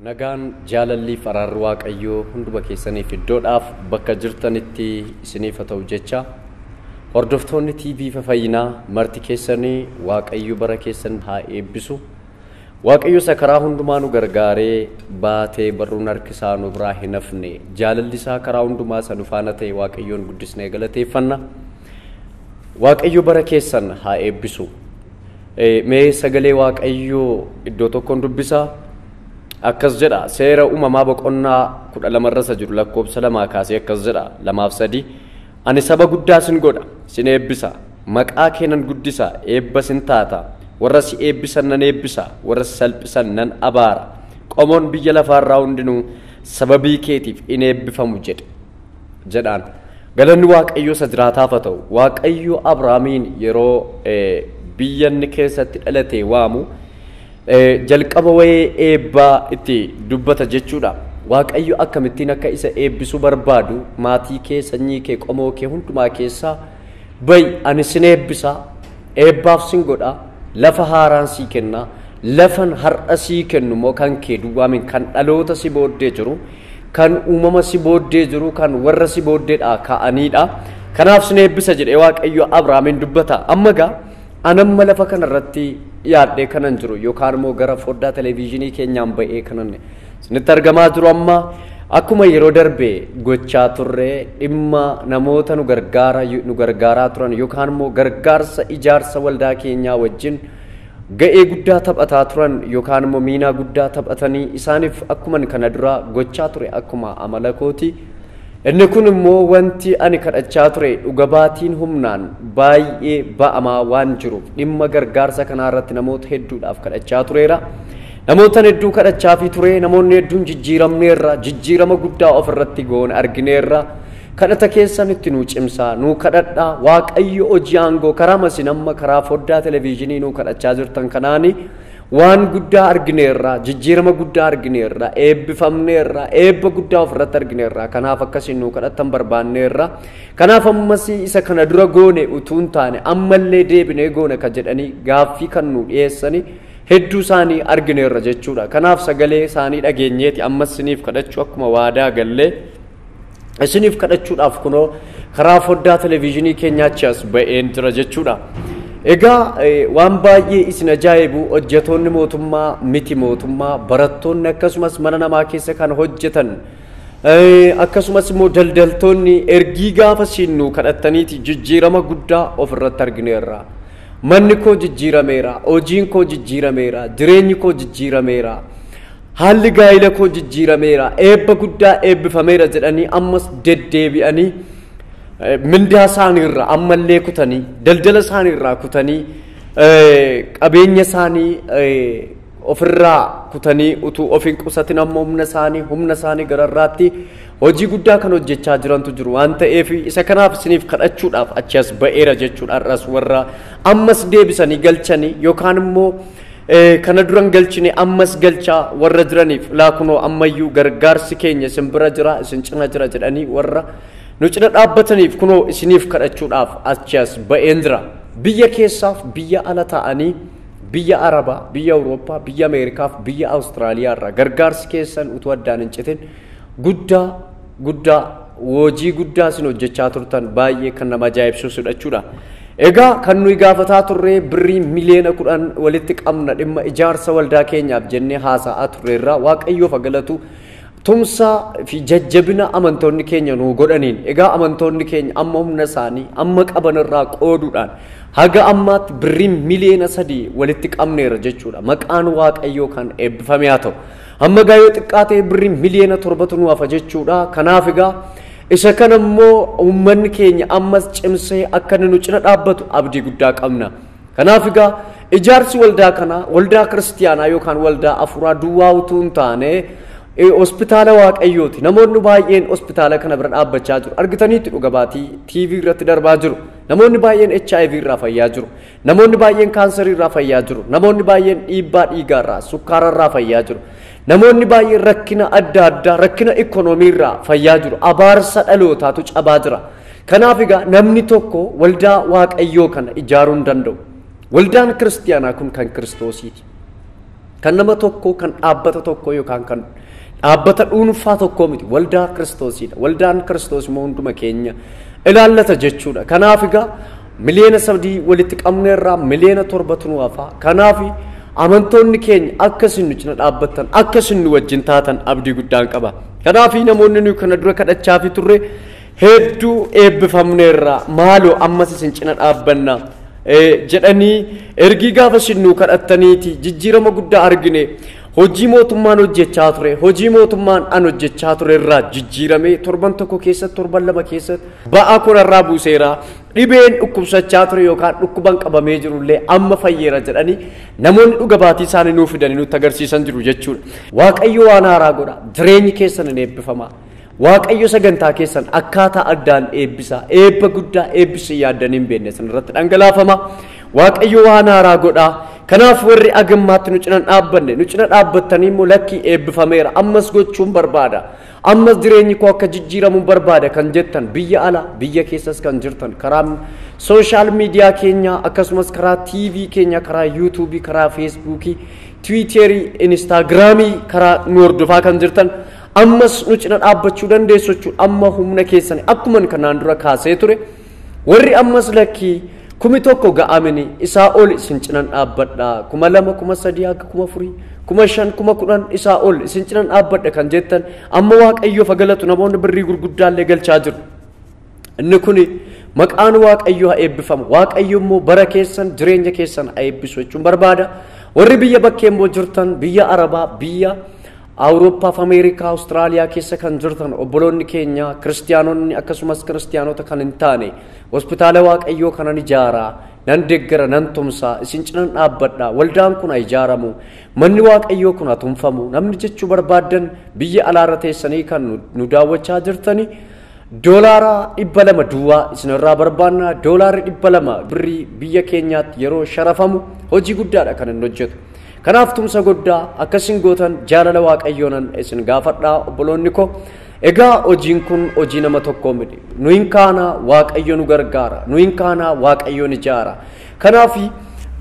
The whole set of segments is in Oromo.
Nagaan jaalalli fi araarri Waaqayyoo hunduma keessaniif iddoodhaaf bakka jirtanitti isiniif haa ta'u jecha hordoftoonni TV Fayyinaa marti keessanii Waaqayyo bara keessan haa eebbisu. Waaqayyo isa karaa hundumaa nu gargaaree baatee barruun harkisaa nu biraa hin hafne jaalalli isaa karaa hundumaa isa nu faana ta'e Waaqayyoon guddisnee galateeffanna. Waaqayyo bara keessan haa eebbisu. Mee sagalee Waaqayyoo iddoo tokkoon dubbisaa. Akkas jedha seera uumamaa boqonnaa 12 irra isa jiru lakkoobsa 2 kaasee akkas jedha 2 fi 3 ani saba guddaa sin godha sin eebbisa maqaa kee nan guddisa eebba sin taata warra si eebbisan nan eebbisa warra si salphisan nan abaara qomoon biyya lafaarraa hundinuu sababii keetiif in eebbifamu jedhe jedhaan. Galanni Waaqayyoo isa jiraataaf haa ta'u. Waaqayyo Abrahaamiin yeroo biyya inni keessatti dhalate waamu jalqaba wayee eebbaa itti dubbata jechuudha. Waaqayyo akkamittiin akka isa eebbisuu barbaadu maatii kee, sanyii kee, qomoo kee hundumaa keessaa ba'i ani sin eebbisa, eebbaaf sin godha, lafa haaraan sii kenna, lafan har'a sii kennu immoo kan kee duwwaamin kan dhaloota si booddee jiru, kan uumama si booddee jiru, kan warra si booddeedhaa ka'aniidha. Kanaaf sin eebbisa jedhee Waaqayyo Abrahaamiin dubbata. Amma gaa anamma lafa kanarratti dhiyaadhee kanan jiru yookaan immoo gara foddaa televezyiinii keenyaan ba'ee kanan isinitti argamaa jiru amma akkuma yeroo darbe gochaa turre dhimma namoota nu gargaaraa turan yookaan immoo gargaarsa ijaarsa waldaa keenyaa wajjin ga'ee guddaa taphataa turan yookaan immoo miinaa guddaa taphatanii isaaniif akkuma kana dura gochaa ture akkuma amala kooti. Inni kun immoo wanti ani kadhachaa ture dhuga baatiin humnaan baay'ee ba'amaa waan jiruuf dhimma gargaarsa kanaa irratti namoota hedduudhaaf kadhachaa tureera. Namoota hedduu kadhachaafii ture, namoonni hedduun jijjiiramneerra, jijjiirama guddaa ofirratti goone argineerra. Kadhata keessan itti nuu cimsaa, nuu kadhadhaa, Waaqayyo hojii aangoo karaa masin amma karaa foddaa televezyiinii nuu kadhachaa jirtan kanaani waan guddaa argineerra, jijjiirama guddaa argineerra, eebbifamneerra, eebba guddaa ofirratti argineerra. Kanaaf akkasiin nuu kadhattan barbaanneerra. Kanaaf ammas isa kana dura goone utuu hin taane ammallee deebinee goone ka jedhanii gaaffii kan nuu dhiyeessanii hedduu isaanii argineerra jechuudha. Kanaaf sagalee isaanii dhageenyeeti ammas isiniif kadhachuu akkuma waadaa gallee isiniif kadhachuudhaaf kunoo karaa foddaa televezyiinii keenyaa as ba'een jira jechuudha. Egaa waan baay'ee isin ajaa'ibu hojjetoonni mootummaa, miti mootummaa, barattoonni akkasumas mana namaa keessa kan hojjetan akkasumas immoo daldaltoonni ergii gaafa siinnu kadhattaniiti jijjiirama guddaa ofirratti argineerra. Manni koo jijjiirameera, hojiin koo jijjiirameera, jireenyi koo jijjiirameera, haalli gaa'ila koo jijjiirameera, eebba guddaa eebbifameera jedhanii ammas deddeebi'anii mindaa isaaniirraa ammallee kutanii, daldala isaaniirraa kutanii, qabeenya isaanii ofirraa kutanii utuu of hin qusatin ammoo humna isaanii gararraatti hojii guddaa kan hojjechaa jirantu jiru waan ta'eef isa kanaaf isiniif kadhachuudhaaf achi as ba'eera jechuudha. Har'as warra ammas deebisanii galchanii yookaan immoo kana duran galchine ammas galchaa warra jiraniif laakunoo ammayyuu gargaarsi keenya isin bira jira, isin cina jira jedhanii warra nu cina dhaabbataniif kunoo isiniif kadhachuudhaaf achi as ba'een jira. Biyya keessaaf biyya ala ta'anii biyya Arabaa, biyya Awurooppaa, biyya Ameerikaaf biyya Awustiraaliyaa irraa gargaarsi keessan utuu addaan hin citin guddaa guddaa hojii guddaa isin hojjechaa turtan baay'ee kan nama ajaa'ibsiisudha jechuudha. Egaa kan nuyi gaafataa turre birrii miliyoona 10 walitti qabna dhimma ijaarsa waldaa keenyaaf jennee haasa'aa turreerra. Waaqayyoof galatu tumsaa fi jajjabina amantoonni keenya nuu godhaniin egaa amantoonni keenya amma humna isaanii amma qaban irraa qooduudhaan haga ammaatti birrii miliyoona 3 walitti qabneerra jechuudha. Maqaan Waaqayyoo kan eebbifame haa ta'u. Amma gaa yoo xiqqaa ta'e birrii miliyoona 7 nu hafa jechuudha. Kanaaf egaa isa kana immoo uummanni keenya ammas cimsee akka inni nu cina dhaabbatu abdii guddaa qabna. Kanaaf egaa ijaarsi waldaa kanaa waldaa kiristiyaanaa yookaan waldaa afuuraa duwwaa utuu hin taane hospitaala Waaqayyooti. Namoonni baay'een hospitaala kana bira dhaabbachaa jiru. Argitaniitti dhuga baatii TV irratti darbaa jiru. Namoonni baay'een HIV irraa fayyaa jiru. Namoonni baay'een kaansarii irraa fayyaa jiru. Namoonni baay'een dhiibbaa dhiigaa irraa, sukkaara irraa fayyaa jiru. Namoonni baay'een rakkina adda addaa, rakkina ikoonoomii irraa fayyaa jiru. Abaarsa dhalootaatu cabaa jira. Kanaaf egaa namni tokko waldaa Waaqayyoo kana ijaaruu hin danda'u. Waldaan kiristiyaanaa kun kan Kiristoosiiti. Kan nama tokko, kan dhaabbata tokko yookaan kan dhaabbata dhuunfaa tokko miti. Waldaa Kiristoosidha. Waldaan Kiristoos immoo hunduma keenya ilaallata jechuudha. Kanaaf egaa 3 miliyoona walitti qabneerraa 7 miliyoonatu nu hafa. Kanaaf amantoonni keenya akka isin nu cina dhaabbattan, akka isin nu wajjin taatan abdii guddaan qaba. Kanaaf namoonni nuyi kana dura kadhachaafi turre hedduu eebbifamneerra, maaloo ammas isin cina dhaabbanna jedhanii ergii gaafa isin nu kadhattaniiti jijjiirama guddaa argine. Hojii mootummaan hojjechaa ture, hojii mootummaan an hojjechaa ture irraa jijjiiramee torban tokko keessatti, torban 2 keessatti ba'aa kanarraa buuseera. Dhibeen dhukkubsachaa ture yookaan dhukkuban qabamee jirullee amma fayyeera jedhanii namoonni dhuga baatii isaanii nuu fidanii nutti agarsiisan jiru jechuudha. Waaqayyo waan haaraa godha. Jireenyi keessan hin eebbifama. Waaqayyo sagantaa keessan akkaataa addaan eebbisa. Eebba guddaa eebbisi yaaddanii hin beekne san irratti dhangalaafama. Waaqayyo waan haaraa godha. Kanaaf warri agammaatti nu cina dhaabbanne, nu cina dhaabbattanii immoo lakkii eebbifameera, ammas gochuun barbaada, ammas jireenyi koo akka jijjiiramu barbaada kan jettan, biyya ala biyya keessas kan jirtan, karaa social media keenya akkasumas karaa TV keenya, karaa YouTube, karaa Facebook, Twitter, Instagram karaa nu hordofaa kan jirtan, ammas nu cina dhaabbachuu dandeessu jechuudha. Amma humna keessan akkuma kanaan dura kaasee ture, warri ammas lakkii 1000 ga'amini isaa ol isin cinan dhaabbadha, 2000, 3000, akka 4000, 5000, 10,000 isaa ol isin cinan dhaabbadha kan jettan, amma Waaqayyoof galatu, namoonni birrii gurguddaallee galchaa jiru. Inni kun maqaan Waaqayyoo haa eebbifamu. Waaqayyo immoo bara keessan, jireenya keessan haa eebbisu jechuun barbaada. Warri biyya bakkee immoo jirtan, biyya Arabaa, biyya Awurooppaa fi Ameerikaa, Awustiraaliyaa keessa kan jirtan obboloonni keenya kiristiyaanonni akkasumas kiristiyaanota kan hin taane, hospitaala Waaqayyoo kanan ijaaraa, nan deeggara, nan tumsaa, isin cinan dhaabbadha, waldaan kun haa ijaaramu, manni Waaqayyoo kun haa tumfamu namni jechuu barbaaddan, biyya alaarra teessanii kan nu daawwachaa jirtanii, $200 duwwaa isinirraa barbaanna. $200 birrii biyya keenyaatti yeroo sharafamu hojii guddaadha kan inni hojjetu. Kanaaf tumsa guddaa akkasin gootan jaalala Waaqayyoonan isin gaafadhaa, obboloonni koo. Egaa hojiin kun hojii nama tokkoo miti. Nu hin kaana, Waaqayyo nu gargaara. Nu hin kaana, Waaqayyoon ijaara. Kanaaf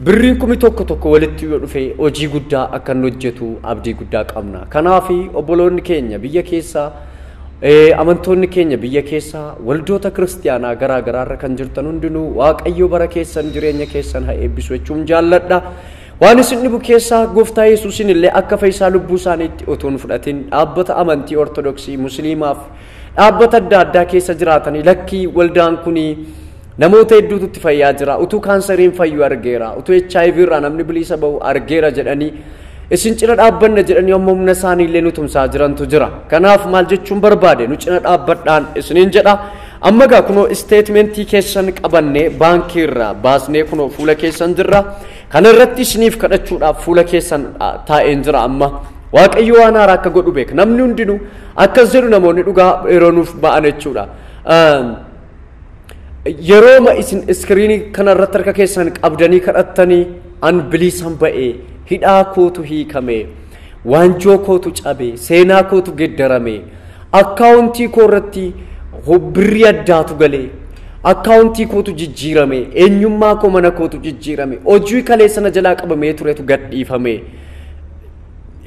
birriin 1000 tokko walitti yoo dhufe hojii guddaa akka inni hojjetu abdii guddaa qabna. Kanaaf obboloonni keenya biyya keessaa, amantoonni keenya biyya keessaa, waldoota kiristiyaanaa garaa garaarra kan jirtan hundinuu, Waaqayyo bara keessan, jireenya keessan haa eebbisu jechuun jaalladha. Waan isin dhibu keessaa Gooftaa Yesuusin illee akka fayyisaa lubbuu isaaniitti otoo hin fudhatin dhaabbata amantii Ortodoksii, Musliimaaf dhaabbata adda addaa keessa jiraatanii, lakkii waldaan kunii namoota hedduutu itti fayyaa jira, utuu kaansariin fayyu argeera, utuu HIV irraa namni bilisa ba'u argeera jedhanii isin cina dhaabbanna jedhanii amma humna isaanii illee nu tumsaa jirantu jira. Kanaaf maal jechuun barbaade, nu cina dhaabbadhaan isiniin jedha. Amma gaa kunoo statement keessan qabannee baankii irraa baasnee kunoo fuula keessan jirra. Kana irratti isiniif kadhachuudhaaf fuula keessan taa'een jira amma. Waaqayyo waan haaraa akka godhu beeka. Namni hundinuu akkas jedhu, namoonni dhugaa yeroo nuuf ba'an jechuudha. Yerooma isin screen kana irratti harka keessan qabdanii kadhattanii, an bilisan ba'ee, hidhaa kootu hiikame, waanjoo kootu cabe, seenaa kootu geddarame, account koo irratti birrii addaatu galee, account kootu jijjiirame, eenyummaa koo, mana kootu jijjiirame, hojii kaleessa na jalaa qabamee turetu gadhiifame,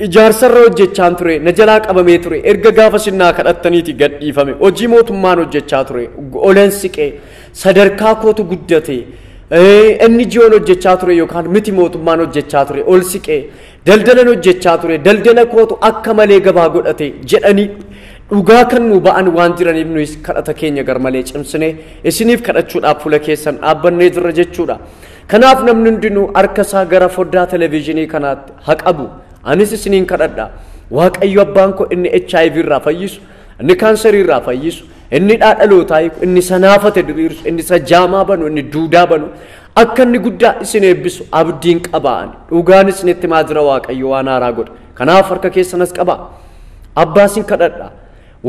ijaarsarra hojjechaan ture na jalaa qabamee ture erga gaafa sinnaa kadhattaniiti gadhiifame, hojii mootummaan hojjechaa ture olan siqee sadarkaa kootu guddate, inni ji'oon hojjechaa ture yookaan miti mootummaan hojjechaa ture ol siqee, daldalan hojjechaa ture daldala kootu akka malee gabaa godhate jedhanii dhugaa kan nu ba'an waan jiraniif, nuyis kadhata keenya garmalee cimsine isiniif kadhachuudhaaf fuula keessan dhaabbannee jirra jechuudha. Kanaaf namni hundinuu harka isaa gara foddaa televezyiinii kanaatti haa qabu. Anis isiniin kadhadha. Waaqayyo abbaan koo inni HIV irraa fayyisu, inni kaansarii irraa fayyisu, inni dhalootaa hiiku, inni sanaafate diriirsu, inni isa jaamaa banu, inni duudaa banu, akka inni guddaa isin eebbisu abdiin qaba'an. Dhugaan isinitti maa jira, Waaqayyo waan haaraa godha. Kanaaf harka keessanas qaba. Abbaa, sin kadhadha.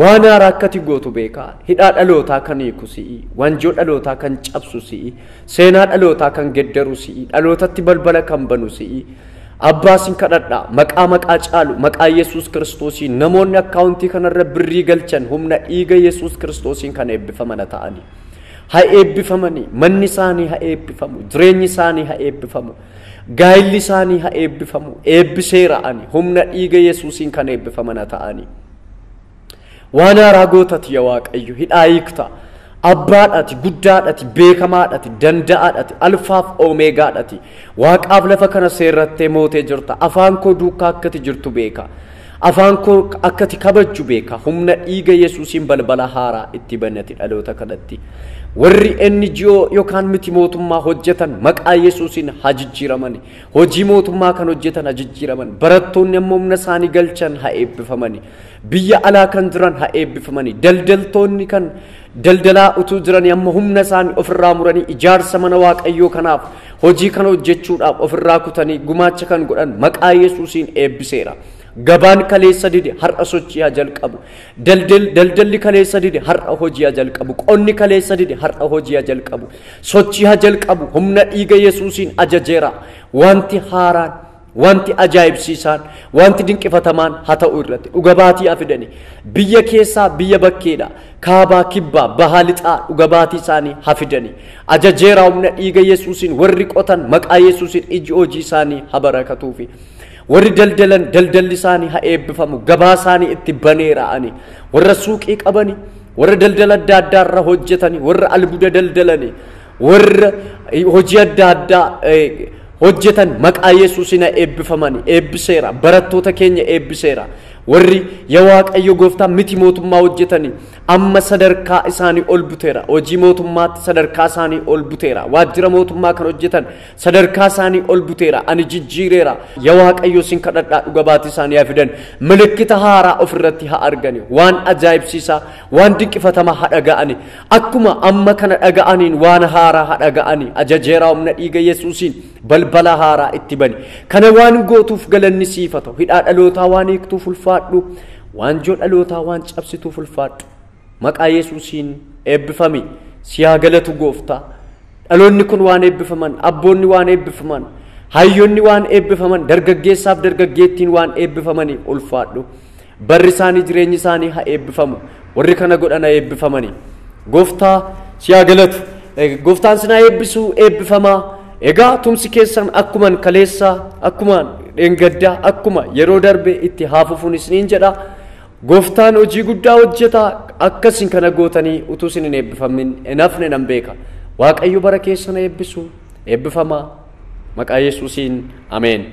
Waan haaraa akkati gootu beekaa. Hidhaa dhalootaa kan hiiku si'i, waanjoo dhalootaa kan cabsu si'i, seenaa dhalootaa kan geddaru si'i, dhalootatti balbala kan banu si'i. Abbaa, sin kadhadha, maqaa maqaa caalu, maqaa Yesuus Kiristoosiin, namoonni account kanarra birrii galchan humna dhiiga Yesuus Kiristoosiin kan eebbifaman ta'anii. Haa eebbifamanii, manni isaanii haa eebbifamu, jireenyi isaanii haa eebbifamu. Gaa'illi isaanii haa eebbifamu. Eebbiseera ani humna dhiiga Yesuusiin kan eebbifaman haa ta'ani. Waan haaraa gootati yaa Waaqayyo, hidhaa hiikta. Abbaadhaati, guddaadhaati, beekamaadhaati, danda'aadhaati, alfaaf oomeegaadhaati. Waaqaaf lafa kana seerrattee mootee jirta. Afaan koo duukaa akkati jirtu beeka. Afaan koo akkati kabajju beeka. Humna dhiiga Yesuusiin balbala haaraa itti banati dhaloota kanatti. Warri NGO yookaan miti mootummaa hojjetan maqaa Yesuusiin haa jijjiiramani. Hojii mootummaa kan hojjetan haa jijjiiraman. Barattoonni ammoo humna isaanii galchan haa eebbifamani. Biyya alaa kan jiran haa eebbifamani. Daldaltoonni kan daldalaa utuu jiranii amma humna isaanii ofirraa muranii ijaarsa mana Waaqayyoo kanaaf hojii kana hojjechuudhaaf ofirraa kutanii gumaacha kan godhan maqaa Yesuusiin eebbiseera. Gabaan kaleessa dide har'a sochii haa jalqabu. Daldalli kaleessa dide har'a hojii haa jalqabu. Qonni kaleessa dide har'a hojii haa jalqabu. Sochii haa jalqabu. Humna dhiiga Yesuusiin ajajeera. Wanti haaraan, wanti ajaa'ibsiisaan, wanti dinqifatamaan haa ta'u irratti dhuga baatii haa fidani. Biyya keessaa, biyya bakkeedha, kaabaa, kibbaa, bahaa, lixaa dhuga baatii isaanii haa fidani. Ajajeera humna dhiiga Yesuusiin warri qotan maqaa Yesuusiin iji hojii isaanii haa barakatuufi. Warri daldalan daldalli isaanii haa eebbifamu. Gabaa isaanii itti baneera ani. Warra suuqii qabani, warra daldala adda addaa irra hojjetani, warra albuuda daldalani, warra hojii adda addaa hojjetan maqaa Yesuusiin haa eebbifamani. Eebbiseera. Barattoota keenya eebbiseera. Warri yaa Waaqayyo gooftaa miti mootummaa hojjetani amma sadarkaa isaanii ol buteera. Hojii mootummaatti sadarkaa isaanii ol buteera. Waajjira mootummaa kan hojjetan sadarkaa isaanii ol buteera. Ani jijjiireera. Yaa Waaqayyo sin kadhadhaa dhuga baatii isaanii haa fidan. Milikkita haaraa ofirratti haa argani. Waan ajaa'ibsiisaa, waan dinqifatamaa haa dhaga'ani. Akkuma amma kana dhaga'aniin waan haaraa haa dhaga'ani. Ajajeera humna dhiiga Yesuusiin balbala haaraa itti bani. Kana waan gootuuf galanni siif haa ta'u. Hidhaa dhalootaa waan hiiktuuf ulfaadhu. Waanjoo dhalootaa waan cabsituuf ulfaadhu. Maqaa Yesuusiin eebbifami. Si haa galatu gooftaa. Dhaloonni kun waan eebbifaman, abboonni waan eebbifaman, hayyoonni waan eebbifaman, dargaggeessaaf dargaggeettiin waan eebbifamaniif ulfaadhu. Barri isaanii jireenyi isaanii haa eebbifamu. Warri kana godhan haa eebbifamani. Gooftaa si haa galatu. Gooftaan si haa eebbisu, eebbifamaa. Egaa tumsi keessan akkuman kaleessaa, akkuma dheengaddaa, akkuma yeroo darbe itti haa fufuun isiniin jedha. Gooftaan hojii guddaa hojjeta. Akkasin kana gootanii utuu isin hin eebbifamin hin hafne nan beeka. Waaqayyo bara keessan eebbisu. Eebbifamaa. Maqaa Yesuusiin ameen.